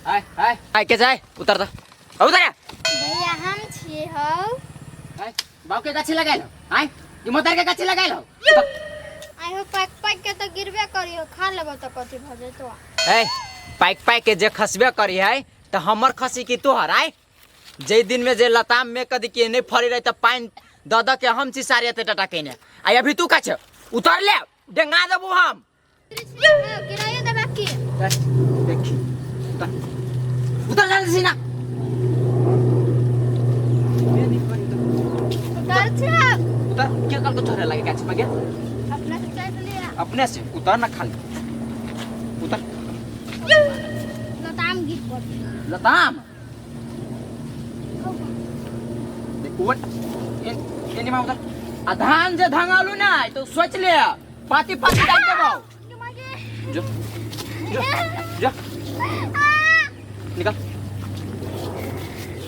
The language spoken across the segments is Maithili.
आय आय आय के जाय उतर द उतर आ। भैया हम छियै हौ आय बाप के गाछी लगाइल आय ई मोतर के गाछी लगाइल आइ हो पाकि पाकि के तऽ गिरबे करियो खा लेबो तऽ कथी भऽ जेतो ए पाइक पाइक के जे खसबे करी है तऽ हमर खसी की तोहर आय जे दिन में जे लताम में कदी के नहीं फरी रही तऽ पानि दऽ दऽ के हम छी सारे एते टाटा केने आ अभी तू का छे उतर ले डेंगा देबू हम गिराइयो देबा की देखी उतर उतर जल्दी से ना उतर छै उतर के कल को चढ़े लगे गाछ पर गे अपना से चढ़ लिया अपने से उतर ना खाली उतर लताम गिर पड़ लताम उठ एने मा उतर आ धान जे धंगालू ना तो सोच ले पाती पाती डाल देबो जो जो जो निकल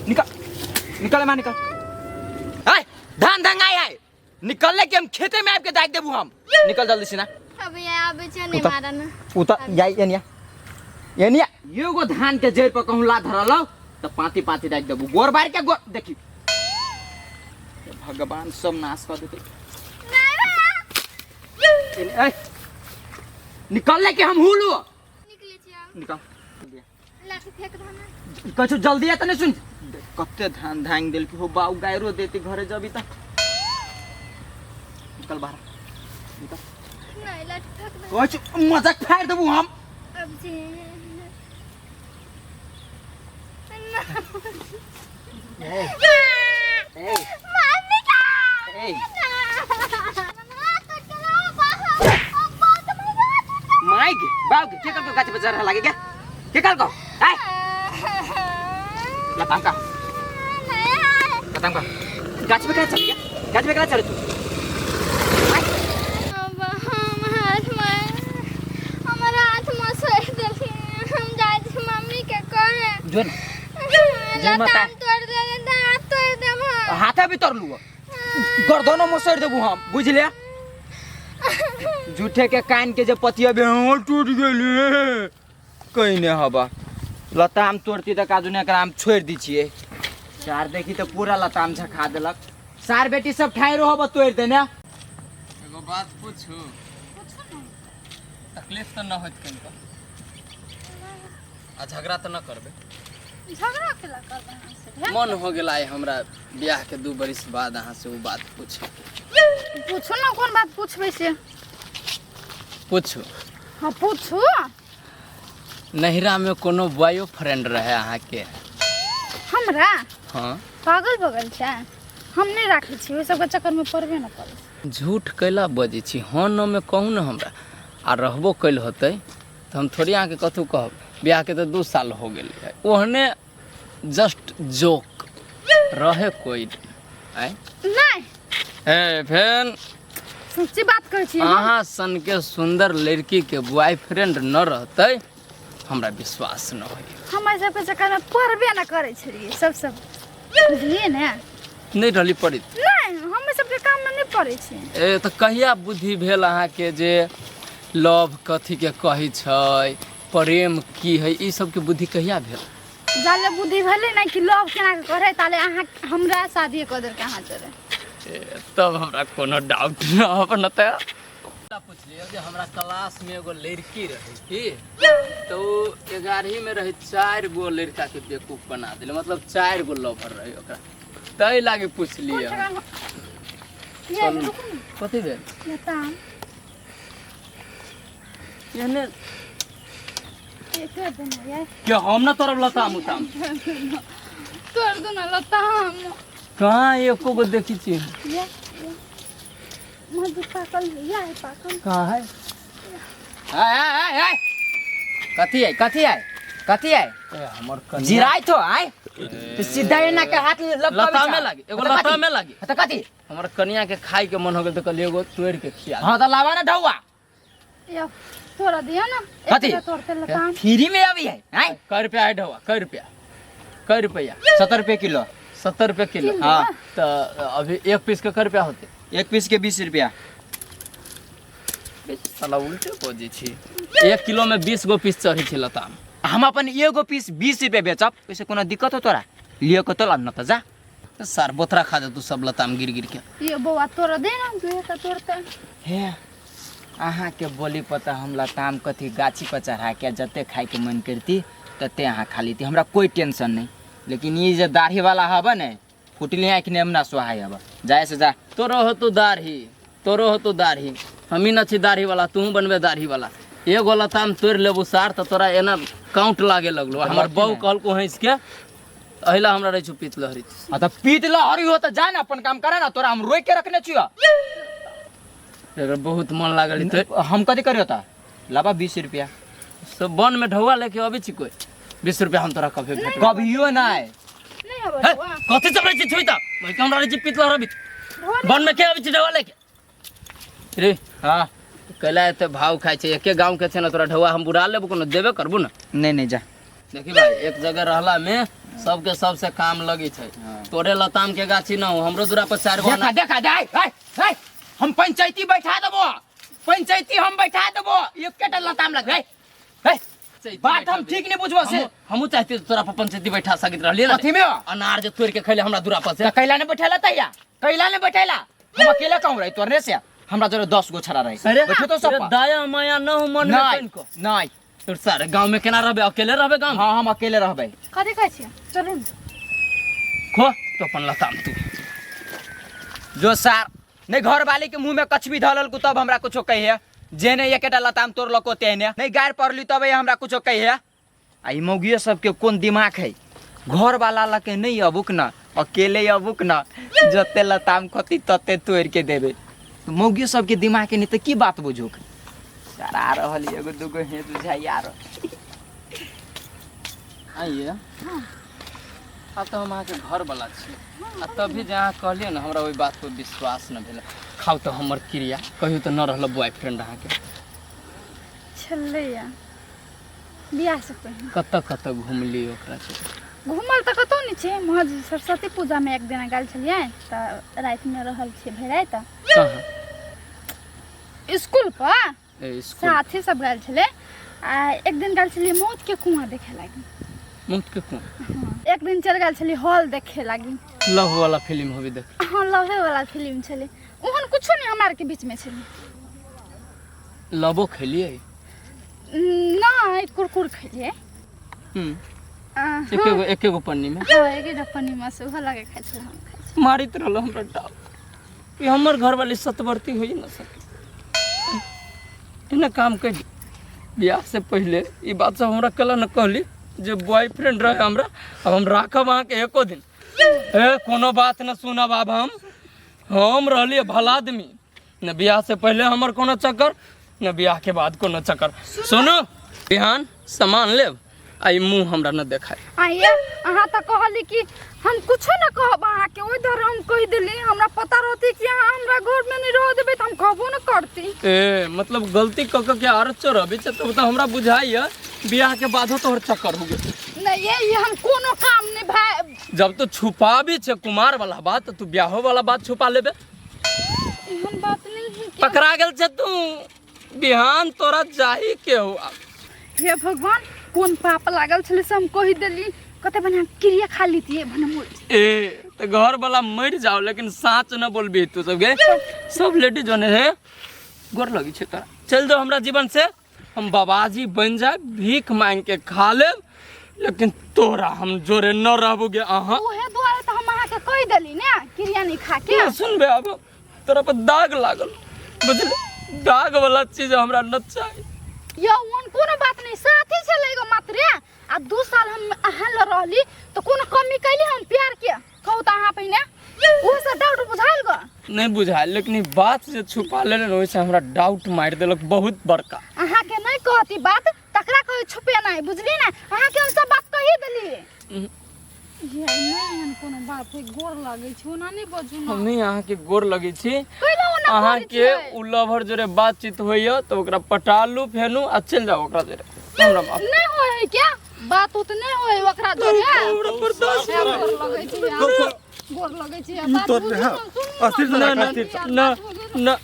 निकल निकल मां निकल हाय धान धंगाई है निकल ले के हम खेते में आबि के दाग देबू हम निकल जल्दी से ना अब यहाँ आबै छै नहि उतर। मारन उतर जाई एनिया एनिया एगो धान के जड़ पर कहूँ ला धरल तो पाती पाती दाग देबू गोर बार के गोर देखी भगवान सब नाश कर देते एने- ए, निकल ले के हम हुलू निकले छी आब निकल लाठी फेंक दो ना कछु जल्दी आ त नहीं सुन कते धान धांग देल कि हो बाऊ गायरो देती घरे जबी त निकल बाहर निकल नहीं लाठी फेंक दो कछु मजाक फाड़ देबू हम अब जे ए ए मम्मी का ए माइक बाऊ के कर को गाछ पर चढ़ लागे क्या के कर को ए लताम का लताम का गाछ पे कहाँ चढ़ गया गाछ पे कहाँ चढ़ तू हमर हाथ में सोच देलखिन हम जाइ छी मम्मी के कहे जो ना जे माता। लताम तोड़ देले तऽ हाथ तोड़ देब हम हाथे भी तर लुआ गर्दनो मसोड़ देबू हम बुझ ले झूठे के कान के जे पतिया बे टूट गेले कहीं ने हबा लताम तोड़ती तऽ काजू ने एकरा हम छोड़ि दी छियै सार देखी तऽ पूरा लताम झखा देलक सार बेटी सब ठाइरो हबा तोड़ि देने एगो बात पूछू तकलीफ तऽ न होत कनिको आ झगड़ा तऽ न करबै झगड़ा केला करबै अहाँ से मन हो गेल आइ हमरा बियाह के 2 बरिस बाद अहाँ से ओ बात पूछे पूछू ना कोन बात पूछबै से पूछू हाँ पूछू नैहरा में कोनो बॉयो फ्रेंड रहे अहाँके हमरा हाँ पागल भऽ गेल छै हम नहि राखै छी ओहि सबके चक्करमे पड़बे नहि करै झूठ कैला बजै छी हाँ न में कहू ने हमरा आ रहबो कैल होतै तऽ हम थोड़ी अहाँके कथू कहब बियाहके तऽ 2 साल हो गेलै ओहने जस्ट जोक रहे कोई आँय नहि ए फेन सच्ची बात कहै छी हम। अहाँ सनके सुन्दर लड़कीके बॉयफ्रेंड न रहतै हमरा विश्वास न होइए हम एहि सबके चक्करमे पड़बे नहि करै छलियै सब सब बुझलियै ने नहि रहली पड़ित नहि हम एहि सबके काममे नहि पड़ै छी ए तऽ कहिया बुद्धि भेल अहाँके जे लव कथीके कहै छै प्रेम की है ई सबके बुद्धि कहिया भेल जाले बुद्धि भेलै ने कि लव केना के करै ताले अहाँ हमरा शादी कऽ देलकै अहाँ जरे ए, तब हमरा कोनो डाउट न अब न तऽ पुछलियै जे हमरा क्लासमे एगो लड़की रहै की तऽ ओ 11वीं रहै 4 गो लड़काके बेवकूफ बना देलै मतलब 4 गो लवर रहै ओकरा ताहि लागी पुछलियै हम। ये रुकू ने कथी भेल लताम एहने एक दो ना यार के हम न तोरब लताम उताम तोड़ दो ना लताम कहाँ एको गो देखी छी ये मधु पाकल है या है पाकल कहाँ है आय आय आय आय कथी है कथी है कथी है ए हमर कनिया जिराय तो आय तो सीधा एना के हाथ लपकाबै लतामे छा। लागी एगो तऽ कथी? लतामे लागी तऽ कथी हमर कनिया के खाय के मन हो गेल तऽ कहलियै एगो तोड़ि के खिया हाँ तऽ लावा ना ढौआ या तोड़ा दियो ना कथी? एक तोड़ते लताम फ्री में अभी है आय कै रुपया है ढौआ कै रुपया कै रुपया 70 रुपये किलो 70 रुपया किलो हाँ तऽ अभी एक पीस के कै रुपया होते एक पीस के 20 रुपया बे, साला उल्टे बजै छी। 1 किलो में 20 गो पीस चढ़ै छै लताम। हम अपन एगो पीस 20 रुपये बेचब, ओहिसे कोनो दिक्कत हो तोरा? लिअ के तोला, न तऽ जा। सार बोथरा खा दे तू सब लताम गिर गिर के। ये बौआ, तोरा दे ना, तू एक तोड़ते। हे, अहाँके बोली पर तऽ हम लताम कथी गाछी पर चढ़ा के जते खाइके मन करती तते अहाँ खा लेती, हमरा कोई टेंशन नहीं। लेकिन ई जे दाढ़ी वाला हबे ने, फुटली आँखि ने हमरा सोहाय हबे, जाए से जा। तोरो हो तू दाढ़ी, तोरो हो तू दाढ़ी, हमी न छी दाढ़ी वाला, तू बनबे दाढ़ी वाला। एगो लताम तोड़ि लेबू सार तऽ तोरा एना काउंट लागे लगलो। हमर बहू कहलको हँसि के, एहिला हमरा रहै छौ पीत लहरी। आ तऽ पीत लहरी हो तऽ जा ने, अपन काम करे ना, तोरा हम रोकि के रखने छियो। एकर बहुत मन लागल तऽ। हम कथी करियो तऽ? लाबा 20 रुपया। सब वन में ढौआ लेके अबै छी कोई? 20 रुपया हम तोरा कभी भेटबो? कभियो नहीं। नहीं हबे। हे, बौआ। कथी सब रहै छी छुई तऽ ओहि हमरा रहै छी पीत लहरी। वन में के अबै छी ढौआ लेके रे? हाँ। कैला एते भाव खाइ छै? एके गाँव के छै ने, तोरा ढौआ हम बुरा लेबो, कोनो देबे करबू ने? नहीं नहीं, जा। देखी भाई, एक जगह रहला में सबके सबसे काम लगी छै। तोरे लताम के गाछी न हो, हमरो दूरा पर चार गो। देखा देखा, जाय हाय हाय, हम पंचायती बैठा देबो, पंचायती हम बैठा देबो। एकेटा लताम लग हे हे, बात हम ठीक नहीं बुझबो से। हमहूँ चाहती तोरा पर पंचायती बैठा सकैत रहलियै ने। कथी में? अनार जे तोड़ के खैले हमरा दूरा पर से। तऽ कैला ने बैठेला तैया? कैला ने बैठेला? हम अकेले कहूँ रही तोरने से? हमरा जरे 10 गो छड़ा रही। अरे बैठो तो सब अरे पर। दया माया न हो मन में नहीं। तनिको? नहीं। तोर सारे गांव में केना रहबे? अकेले रहबे गांव में? हाँ, हम अकेले रहबै। कथी खाइ छियै? चलू ने। खो तो अपन लताम तू। जो सार, नहीं घर वाले के मुंह में कछबी धलल तब हमरा कुछो कहिए, जेने एकेटा लताम तोड़लको तेहने नहीं गारि पड़ली तब हमरा कुछो कहिए। आ ई मौगियो सबके कोन दिमाग है? घर वाला लके नहीं अबुक न, अकेले अबुक न, जते लताम खती तते तोड़ के देबे। मौगियो सबके दिमाग के नहीं तऽ की बात बुझुक? सारा रहल एगो दूगो हे बुझाइया रहल। आइए, आब तऽ हम अहाँके घर वाला छी आ तभी जे अहाँ कहलियै ने, हमरा ओहि बात पर विश्वास न भेल। खाउ तऽ हमर क्रिया, कहियो तऽ न रहल बॉयफ्रेंड अहाँके? छलैया बियाह से पहिने। कतऽ कतऽ घुमली ओकरा से? घूमल तऽ कतहु नहि छै, महज सरस्वती पूजामे एक दिना गेल छलियै तऽ रातिमे रहल छियै भरि राति। कहाँ? स्कूल पर। ए, स्कूल। साथी सब गेल छलै आ एक दिन गेल छलियै मौत के कुआं देखे लागी। मौत के कुआं? हाँ, एक दिन चल गेल छलियै हॉल देखे लागी। लव वाला फिल्म होबी देख? हाँ, लवे वाला फिल्म छलै, ओहन कुछो नहि हमरा आरके बीचमे छलै। लवो खेलियै? नहि, कुरकुर खेलियै। एके गो, एके गो पन्नी में? हाँ, एकेटा पन्नीमे से ओहो लगे खाइ छलै, हम खाइ छलियै। मारित रहल हमरा डाव कि हमर घर वाली सतवर्ती होई न सके, एना काम कर। बियाह से पहले ई बात सब हमरा कला न कहली जे बॉयफ्रेंड रहे हमरा। अब हम राखब अहाँके एको दिन ए कोनो बात न सुनब। आब हम रहलियै भला आदमी न, बियाह से पहले हमर कोनो चक्कर न, बियाह के बाद कोनो चक्कर। सुनू, बिहान सामान लेब आ ई मुँह हमरा न देखाय। आइए, अहाँ तऽ कहली कि हम कुछो न कहब अहाँके, ओहि दुआरे हम कहि देली। हमरा पता रहती कि अहाँ हमरा घरमे नहि रह देबै तऽ हम कहबो न करती। ए मतलब गलती कऽ कऽ के आर चढ़बै छै, तब तऽ हमरा बुझाइया बियाह के बादो तोहर चक्कर हो गेल। नहि, ये हम कोनो काम नहि भाई। जब तो छुपाबी छै कुमार वाला बात, तऽ तू बियाहो वाला बात छुपा लेबे। एहन बात नहीं है कि। पकड़ा गेल छै तू बिहान, तोरा जाही के हो। हे भगवान, कोन पाप लागल छलै से हम कहि देली। कते बढ़िया क्रिया खा लीतियै भने मोर। ए तऽ घर वाला मरि जाओ, लेकिन साँच न बोलबी तू। सब गे सब लेडीज होने है, गोर लगी छै तोरा, चल दो हमरा जीवन से। हम बाबाजी बन जाए, भीख मांग के खा लेब, लेकिन तोरा हम जोरे न रहबो गे अहाँ। उहे दुआरे तऽ हम अहाँके कहि देली ने क्रिया नहीं खा के। ना सुनबे अब, तोरा पर दाग लागल, बुझले? दाग वाला चीज हमरा न चाही। यौ, ओहन कोनो बात नहीं, साथी छलै एगो मात्रे आ 2 साल हम अहाँ लग रहली तऽ कोनो कमी कैली हम प्यार के? कहू तऽ अहाँ पहिने, ओहो से डाउट बुझायल गो? नहीं बुझायल, लेकिन ई बात जे छुपा लेले ने, ओहिसे हमरा डाउट मारि देलक बहुत बड़का। अहाँके नहीं कहती बात तकरा कहे छुपेनाइ, बुझली ने? अहाँके हम सब बात कहि देली। ये नहीं एहन कोनो बात है, गोर लगै छै, ओना नहीं बजू हम ना। नहीं अहाँके गोर लगै छी। कैला ओना करै अहाँके छियै? उ लवर जोरे बातचीत होइया तऽ ओकरा पटा लू फेनू आ चलि जाउ ओकरा जोरे। हमरा माफ नहीं होय है क्या बात उत नहीं होय ओकरा जोरे। हमरा बर्दाश्त हे, गोर लगै छी यार, गोर लगै छी यार, बात तोर बुझू हाँ, ने, सुनू अस्थिर ने, से ना अस्थिर ना बात बुझू ने। ना।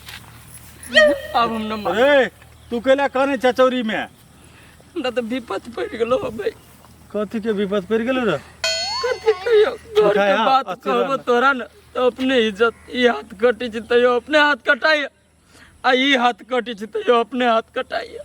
आब हम न मानब। रे तू कैला कहने चचौरी में? हमरा तऽ विपत पड़ि गेलो भाई। कथी के विपत पड़ि गेलो रे? कथी कहियो, घर के उठाया, बात अस्थिर कहबो रहना। तोरा न तऽ अपने इज्जत ई हाथ कटै छै तैयो अपने हाथ कटाइए आ ई हाथ कटै छै तैयो अपने हाथ कटाइए।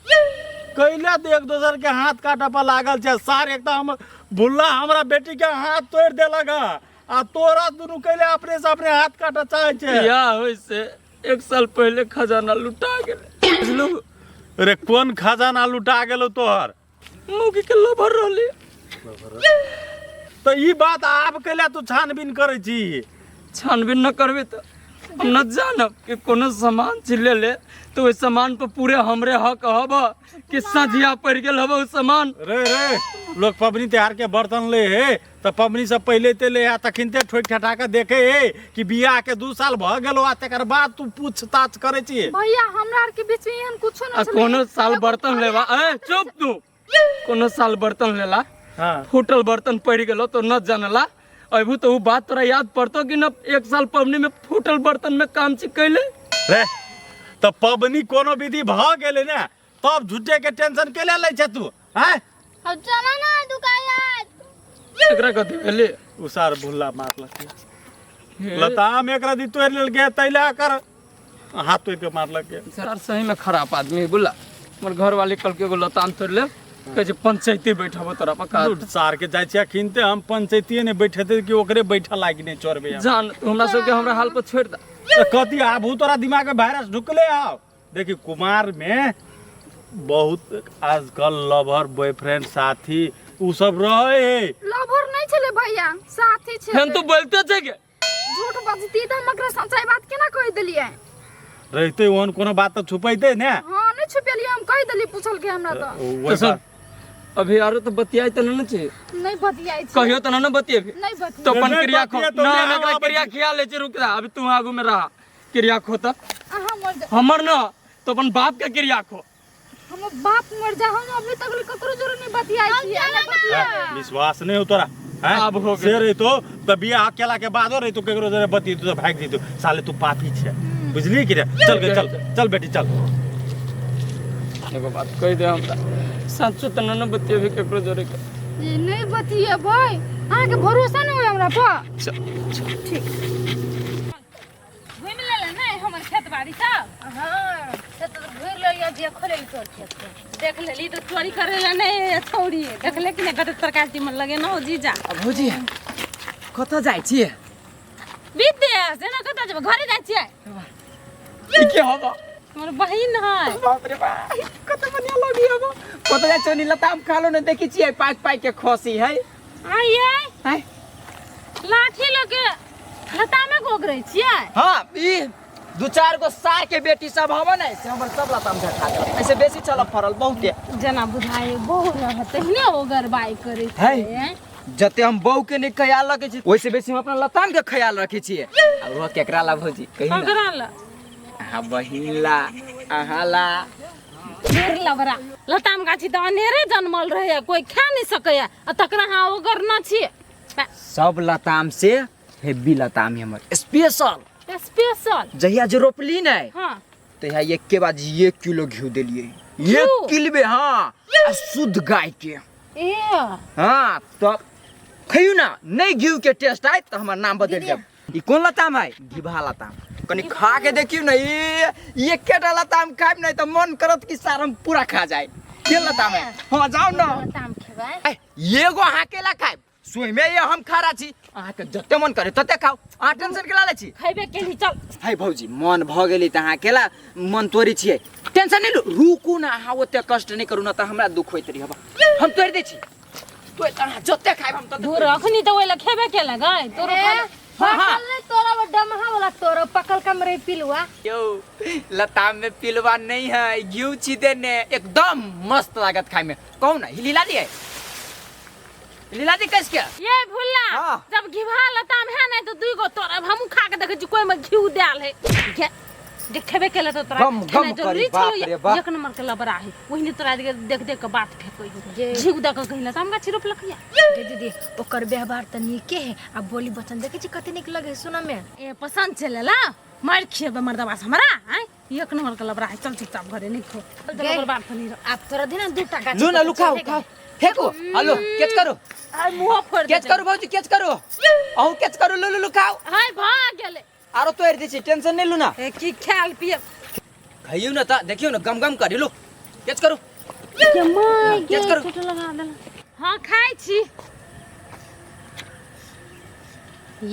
कैला तऽ एक दोसर के हाथ काटऽ पर लागल छै सार। एक तऽ हम भुल्ला हमरा बेटी के हाथ तोड़ि देलक हँ आ तोरा दुनू कैले अपने से अपने हाथ काटऽ चाहै छै? बियाह होइ से एक साल पहिले खजाना लुटा गेलै, बुझलू? रे कोन खजाना लुटा गेलौ तोहर? मौगी के लभर रहली। तऽ ई बात आब कैला तू छानबीन करै छी? छानबीन न करबे तऽ हम न जानब कि कोनो सामान छी ले ले तऽ ओहि सामान पर पूरे हमरे हक हब कि सझिया पड़ि गेल हब ओ सामान। रे रे लोग पबनी त्योहार के बर्तन ले हे तऽ पबनी से पहिले ते ले आ तखिनते ठोकि ठठा के देखे हे कि बियाह के 2 साल भऽ गेलो आ तकर बाद तू पूछताछ करै छी। भैया हमरा आर के बीच में एहन कुछो आ न छलै। कोनो साल बर्तन लेवा, ए चुप तू, कोनो साल बर्तन लेला हाँ फूटल बर्तन पड़ि गेलो तो न जानला अबू तो उ बात तोरा याद पड़तो कि न एक साल पबनी में फूटल बर्तन में काम छी कैले? रे तऽ पबनी कोनो विधि भऽ गेलै ने तब झूठे के टेंशन केले लै छै तू? हैं अब चला ना दुकान। एकरा कथी भेलै? उसार भुल्ला मारलक लताम एकरा दी तोड़ि लेलकै तैला कर हाथ तोड़ि के मारलक। सर सही में खराब आदमी है बुला। हमर घर वाले कल के एगो लताम तोड़ ले कहै छै पंचायती बैठबो तोरा पका। सार के जाइ छियै अखिनते हम पंचायतीये ने बैठेते कि ओकरे बैठा लागि नहि चोरबे हम। जान तू हमरा सबके हमरा हाल पर छोड़ि दे। तऽ कथी आबू तोरा दिमाग में वायरस ढुकले आव? देखी कुमार में बहुत आजकल लवर बॉयफ्रेंड साथी उ सब रहे है। लवर नहीं छले भैया, साथी छले। हम तो बोलते छै के झूठ बजती तऽ हम एकरा सच्चाई बात केना कहि देलियै? रहते ओहन कोनो बात तऽ छुपैते ने। हाँ नहीं छुपेलियै, हम कहि देलियै पूछल के हमरा तऽ। वही तो सर बात। अभी आरो तो बतियाई तऽ न छै? नहीं बतियाई छै। कहियो तऽ न बतियेबी? नहीं बतियाई। तो अपन नहीं क्रिया खो बतिया तो ना मैं हम एकरा आबै क्रिया छी। खिया ले छी, रुक जा अभी तू आगू में रहा क्रिया खो तऽ। अहाँ मर जा। हमर न तो अपन बाप के क्रिया खो। हमर बाप मर जा, हम अभी तक ले ककरो जोरे नहीं बतियाई छी, नहीं बतिया। विश्वास नहीं हो तोरा हैं? आब हो से गेलै। रहितो तऽ बियाह केला के बादो रहितो केकरो जोरे बतियेतो तऽ भागि जैतो। साले तू पापी छै, बुझलियै कि रे? चल गे चल चल बेटी चल। एगो बात कहि दे हमरा, सच्चो तऽ न बतियेबी केकरो जोरे के? ये नहीं बतियेबै, अहाँके भरोसा नहीं होय हमरा पर। चल। ठीक। घुमि लेले नहि हमर खेत बाड़ी सब? हाँ से तो घुरि लेलियो, देखो लेली तोर खेत के। देख लेली तऽ चोरी करे ला नहि छौड़ी देखले कि नहि कते तरकारी तीमन लगे न हो जीजा। आ भौजी कतऽ जाइ छियै? विदेश एना कतऽ जेबै, घरे जाइ छियै। ई के हवा? हमर बहिन है। बाप रे बाप, कते बढ़िया लगी हवा। कतऽ जाइ छियै? लताम खालो ने देखै छियै पाकि पाकि के खसी है। आइए आँय? लाठी लऽ के लतामे गोगरै छियै? हाँ ई दू चार गो सार के बेटी सब हवा ने से हमर सब लताम झटका देलक। ऐसे बेसी छल फरल बहुते। जेना बुझाइ बहु रहत तेहने ओगरबाइ करै है। छै। जते हम बहू के नहीं ख्याल रखे छी ओइसे बेसी हम अपना लताम के ख्याल रखे छियै। आ वो केकरा ला भौजी कही ना? ककरा ला? अहाँ बहिन ला, अहाँ ला। दूर लबरा, लताम गाछी तऽ अनेरे जनमल रहैया, कोई खा नहीं सकैया आ तकरा अहाँ ओगर न छियै। सब लताम से हेवी लताम है हमर, स्पेशल। स्पेशल। जहिया जे रोपली ने हाँ तहिया एक के बाद 1 किलो घी देलियै, घिउ? 1 किलो। हाँ आ शुद्ध गाय के। ए हाँ तो खइयो ना, नहीं घी के टेस्ट आयत तो हमर नाम बदल जाब। ई कोन लताम है? घिबा लताम। कनी खा के देखियो ना, ये एकेटा लताम खाइब नहीं तो मन करत कि सारम पूरा खा जाए। के लताम है? हाँ जाओ ना। लताम खेबै? ए, एगो अहाँ केला खाइब सोइमे ये हम खा रहा छी, अहाँके जते मन करे तते खाउ, अहाँ टेंशन केला लै छी? खैबे केली चल। है भौजी मन भऽ गेली तऽ अहाँ केला मन तोड़ै छियै, टेंशन नहि लू, रुकू ना, अहाँ ओते कष्ट नहि करू ना तऽ हमरा दुख होइत रही। हम तोड़ि दै छी, तोड़ि तऽ अहाँ जते खाइब हम तते। दूर अखनी तऽ ओहि लए खेबे केलक गै तोरो ए, खा ले। हाँ, हाँ। पकल नहीं तोरा, वो डमहा वाला तोरा पकल कम रे पिलुआ। यौ लताम में पिलवा नहीं है, घिउ छी देने, एकदम मस्त लागत खाय में। कहू ना हिलीला दिए, हिलीला दी कस के। ये भुल्ला हाँ। जब घिभा लताम है नहीं तो दुई गो तोरा हमहू खा के देखै छी कोई में घिउ देल है। जे खेबे केले तो तोरा गम, गम खेनाइ जरूरी करी, बाप छलौ। रे बाप। एक नंबर के लबरा है ओहिने तोरा देख देख देख के बात फेकै है। जे घिउ दऽ के कही लताम गाछी रोपलक या। गे दीदी ओकर व्यवहार तऽ नीके है आ बोली बचन देखै छी कते नीक लगे है सुनऽ में। ए पसंद छलै ला मारि खिएबै मर्दबा से हमरा आँय। एक नंबर के लबरा है। चल चुपचाप घरे नहीं खो चल बात नहीं। आप तोरा दिन दूटा गाछ लू ना लू खाओ खाओ फेंको। हेलो केच करो आ मुंह फोड़ केच करू भौजी केच करू अहूँ केच करू। लू लू लू खाओ। हाय भाग गेले आरो तोड़ दै छी टेंशन नहीं लू ना। ए की ख्याल पिए खइयो ना त देखियो ना गम गम करी लू केच करू के my केच गे करू। छोट लगा देला। हां खाइ छी।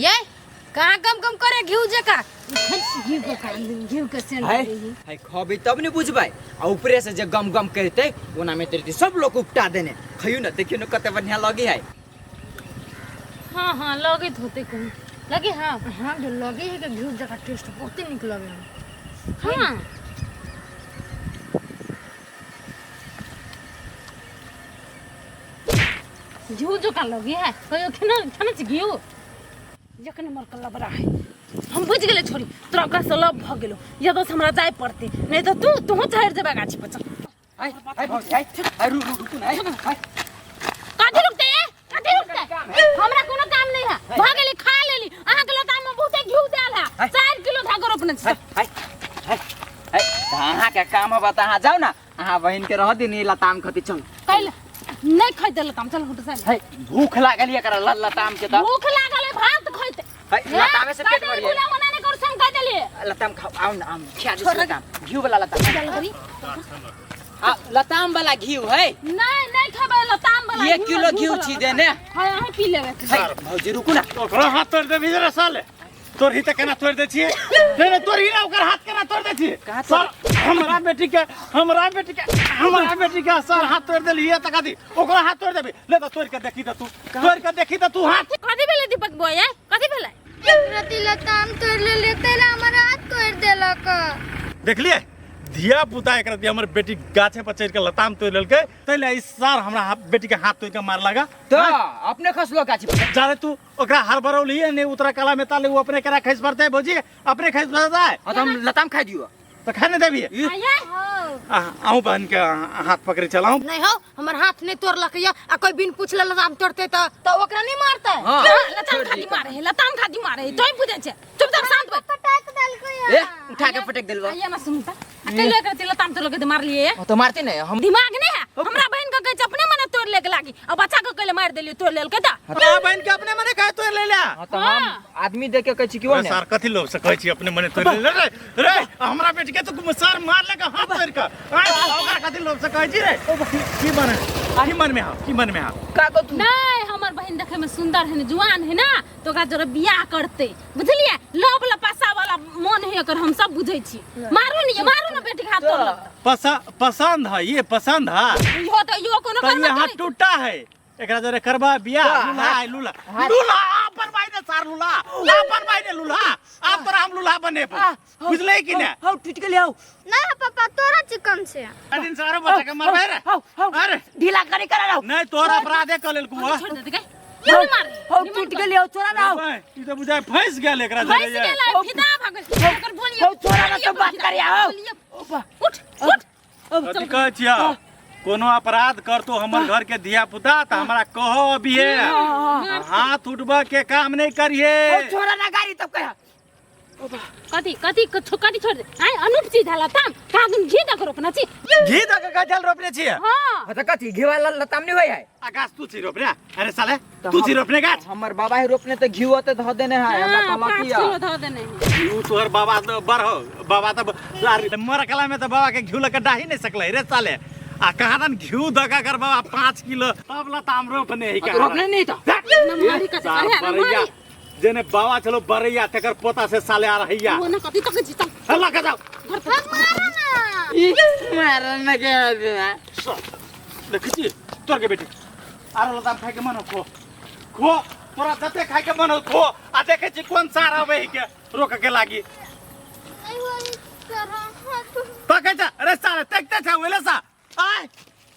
ये कहाँ गम गम करे घिउ जका घिउ के कान घिउ के सेंध हाय देही। हाय खबी तब ने बुझबै आ ऊपरे से जे गम गम करते ओना में तेरे सब लोग उपटा देने। खइयो ना देखियो ना कते बढ़िया लगी है। हां हां लगैत होते कहूं लगे। हां हां जो लगे है के घिउ जका टेस्ट बहुत निक लगे है। हां घिउ जका लगे है। कहियो खेना खेना छी घिउ एक नंबर के लबरा है। हम बुझि गेलै छोरी तोरा ओकरा से लव भ गेलो यदि हमरा जाय पड़ते नहीं तो तू तू चढ़ि जेबा गाछी पर। चल हाय हाय भौजी हाय हाय रू रू रुकू ना हाय हाय कथी रुकते ए कथी रुकते हमरा कोनो काम नहीं है। भ गेली खा लेली अहाँ के लताम में बहुते घिउ देल है 4 किलो धागा रोपने छी। हाय हाय हाय हाय अहाँ के काम हबा त अहाँ जाउ ना अहाँ बहिन के रह दिनी लताम खती। चल कैल नहीं खाइ दे लताम। चल हट साइड। हाय भूख लागल एकरा लताम के त भूख लागल है भात खइते। हाय लतामे से पेट भरिए। भूला मना नहीं कर सम कह देलिए लताम खाओ आओ ना आओ खिया दे लताम घिउ वाला लताम। चल करी आ लताम वाला घिउ है। नहीं नहीं खेबै लताम वाला 1 किलो घिउ छी देने। हां अहाँ पी लेबै। हाय भौजी रुकू ना ओकरा हाथ तोड़ देबी रे साले तोर ही त केना तोड़ दै छियै। नहीं नहीं तोर ही ना ओकर हाथ केना तोड़ दै छियै। सर हमरा बेटी के हमरा बेटी के हमरा बेटी के सर हाथ तोड़ देलियै त कथी ओकरा हाथ तोड़ देबी ले त तोड़ के देखी त तू तोड़ के देखी त तू हाथ कथी भेलै दीपक बॉय कथी भेलै। रति लताम तोड़ लेले तैला हमर हाथ तोड़ देलक। देखलियै धिया पुता एक रति हमर बेटी गाछे पर चढ़ के लताम तोड़ लेलकै तैला ई सर हमरा बेटी के हाथ तोड़ के मार लगा त अपने खसलो गाछी पर जा रे तू ओकरा हर बरौलिए नहीं उतरा कला में ताले वो अपने करा खैस पड़ते है भौजी अपने खैस पड़ता है। हां त हम लताम खा दियो तो खाने देबी। आहू बहन के हाथ पकड़े चलाऊं। नहीं हो हमर हाथ नहीं तोड़लक या आ कोई बिन पूछले लताम तोड़ते त ओकरा नहीं मारते। हां लताम खाती मारे है लताम खाती मारे है तोय बुझै छै चुपचाप शांत बैठ। पटक देलको ए उठा के पटक देलबा। आइए ना सुनता आ कैले एकरा लताम तोड़ के मार लिए तो मारते नहीं हम दिमाग नहीं है। हमरा बहन के कहै छै अपने मने तोड़ ले के लागी आ बच्चा के कहले मार देलियो तोड़ लेल के त हमरा बहन के अपने मने काहे तोड़ लेला। हां त हम आदमी देख के कहै छी क्यों ने सर कथि लोग से कहै छी अपने मने तोड़ ले रे रे हमरा बेटी के तो सर मार ले के हाथ तोड़ के ओकरा कथि लोग से कहै छी रे की मन की मन में हा की मन में हा का को तू नहीं हमर बहन देखे में सुंदर है जुआन है ना तो ओकरा जरा बियाह करते बुझलिए लव लपासा वाला मन है एकर हम सब बुझै छी। मारू नहीं मारू ना बेटी के हाथ तोड़ पसंद है ये पसंद है इहो तो इहो कोनो तो ये हाथ टूटा है एकरा जरे करबा बियाह लूल्हा है लूल्हा लूल्हा अपन भाई ने सार लूल्हा अपन भाई ने लूल्हा आप तोरा हम लूल्हा बनेबो बुझलै कि ने। हौ टूट गेलै हौ ना पापा तोरा चिकन से दिन सारो बच्चा के मारबै रे। अरे ढीला करे करा रहो नहीं तोरा अपराधे क लेल कुआ छोड़ दे के नहीं मार हौ टूट गेलै हौ छोड़ा ना हौ ई त बुझाय फंस गेल एकरा जरे फंस गेल फिदा भ गेल एकर बोलिए हौ छोड़ा ना तो बात करिया हौ। उठ उठ कथि कहै छियै कोनो अपराध करतो हमर घर के धिया पुता त हमरा कहो अभी हाथ उठबा के काम नहीं करिए। छोड़ा ना गाड़ी तब कह कथी कथी कथी छोड़ दे आय अनूप चीज है लताम का दिन घी दक रोपना छी घी दक गाछल रोपने छी। हां त कथी घी वाला लताम नहीं होय है आ गाछ तू छी रोपने। अरे साले तू छी रोपने गाछ हमर बाबा ही रोपने त घी होते ध देने है हमरा कहलक 5 किलो ध देने है। You तोहर बाबा त बर हो बाबा त मरकला में त बाबा के घी लके डाही नहीं सकले रे साले आ कहाँ दन घिउ दगा कर बाबा 5 किलो तब लताम रोपने है का रोपने नहीं त नमहारी का अरे जेने बाबा चलो बरैया तेकर पोता से साले आ रहिया वो ना कथी तक छी चल हल्ला के जाओ मारो ना ई मारन ना के देखै छी तोर के बेटी आरो लताम खाय के मन हो खो खो तोरा जते खाय के मन हो खो आ देखै छी कोन सार आबै के रोक के लागी नहीं होई तोरा हाथ तकै छ अरे साले देखते छ ओले सा आय